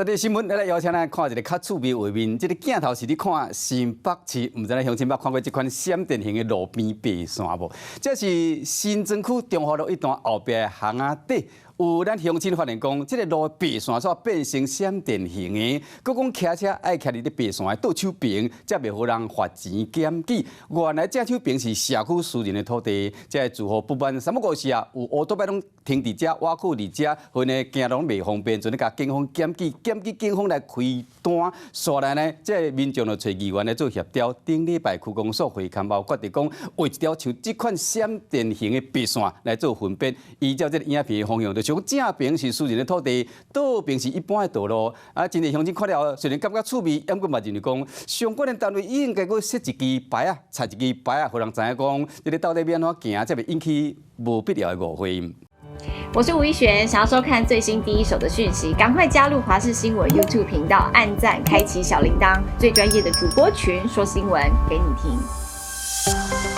這個新聞，咱來邀請咱看一个較趣味畫面。這个鏡頭是咧看新北市，毋知影鄉親捌看過這款閃電型的路邊白線無？這是新莊區中華路一段後壁的巷仔底。有咱鄉親發現講，這个路白線煞變成閃電型的，閣講騎車愛徛佇咧白線的倒手邊，才袂予人罰錢檢舉。原來正手邊是社區私人的土地，這个住戶不滿，三不五時啊，有烏托邦攏停佇遮，倚靠佇遮，予𪜶行路攏袂方便，陣咧共警方檢舉，檢舉警方來開單，煞來呢，這个民眾就揣議員來做協調。頂禮拜區公所會勘後決定講，畫一條像這款閃電型的白線來做分別，依照這个影片的方向，就是講正爿是私人的土地，倒爿是一般的道路。啊，真濟鄉親看了，雖然感覺趣味，毋過嘛認為講，相關的單位應該閣設一支牌仔，插一支牌仔，予人知影講，這个到底欲按怎行，才袂引起無必要的誤會。我是吳一璇，想要收看最新第一手的訊息，趕快加入華視新聞 YouTube 頻道，按讚，開啟小鈴鐺，最專業的主播群說新聞給你聽。